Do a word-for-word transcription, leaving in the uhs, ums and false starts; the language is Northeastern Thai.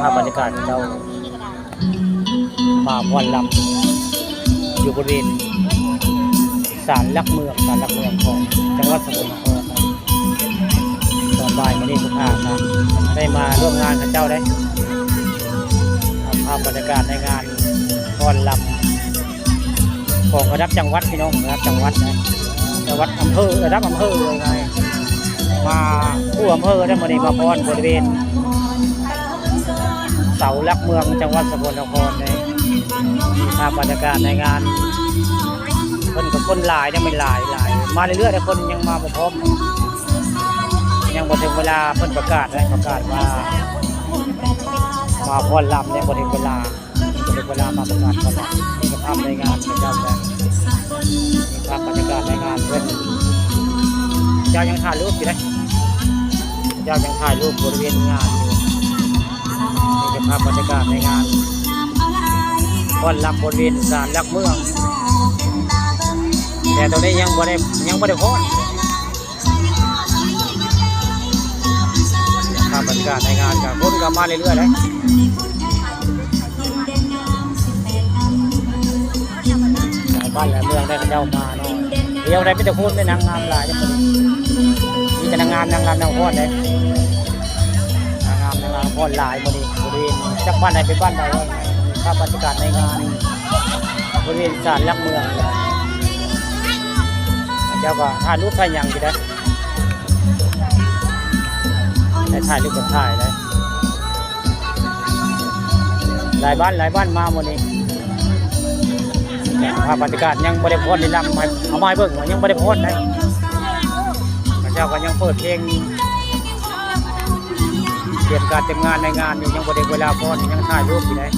ภาพบรรยากาศเจ้ามาฟ้อนรำอยู่บริเวณศาลหลักเมือง ศาลหลักเมืองของจังหวัดสกลนครนะ ตอนบ่ายมื้อนี้สุภาพนะ ได้มาร่วมงานกับเจ้าได้ เอาภาพบรรยากาศในงานฟ้อนรำ ของระดับจังหวัดพี่น้อง ระดับจังหวัดนะ จังหวัด อำเภอ ระดับอำเภอเลยไง มาทั่วอำเภอได้มื้อนี้ มาฟ้อนบริเวณเสาหลักเมืองจังหวัดสกลนครเลย ภาพบรรยากาศในงาน เพิ่นก็คนหลายนะ ไม่หลายหลาย มาเรื่อยๆแต่คนยังมาบ่พร้อม ยังบ่ถึงเวลาเพิ่นประกาศนะ ประกาศว่ามาฟ้อนรำ ยังบ่ถึงเวลา เวลามาประกาศประกาศนี่ก็ภาพในงานพระเจ้าแหละ ภาพบรรยากาศในงานเพิ่น เจ้ายังถ่ายรูปอยู่เลย เจ้ายังถ่ายรูปบริเวณงานอยู่ นี่ก็ภาพบรรยากาศในงานฟ้อนรำบริเวณศาลหลักเมือง แต่ตอนนี้ยังบ่ได้ ยังบ่ได้ฟ้อน ภาพบรรยากาศในงานก็คนก็มาเรื่อยๆเลย หลายบ้านหลายเมืองได้เขาเจ้ามาเนาะ เดี๋ยวได้มีแต่คนได้นางงามหลายเด้อมื้อนี้ มีแต่นางงามนางรำนางฟ้อนเด้ นางงามนางรำฟ้อนหลายมื้อนี้ บริเวณจักบ้านใดเป็นบ้านใดวะ ภาพบรรยากาศในงาน บริเวณศาลหลักเมือง เจ้าก็ถ่ายรูปถ่ายหยังอยู่เด้ ได้ถ่ายรูปกับถ่ายเลย หลายบ้านหลายบ้านมามื้อนี้ ภาพบรรยากาศยังบ่ได้ฟ้อนได้รำ เอามาให้เบิ่งว่ายังบ่ได้ฟ้อนได้ เขาเจ้าก็ยังเปิดเพลง เตรียมการเตรียมงานในงานนี่ยังบ่ได้เวลาฟ้อน ยังถ่ายรูปอยู่ได้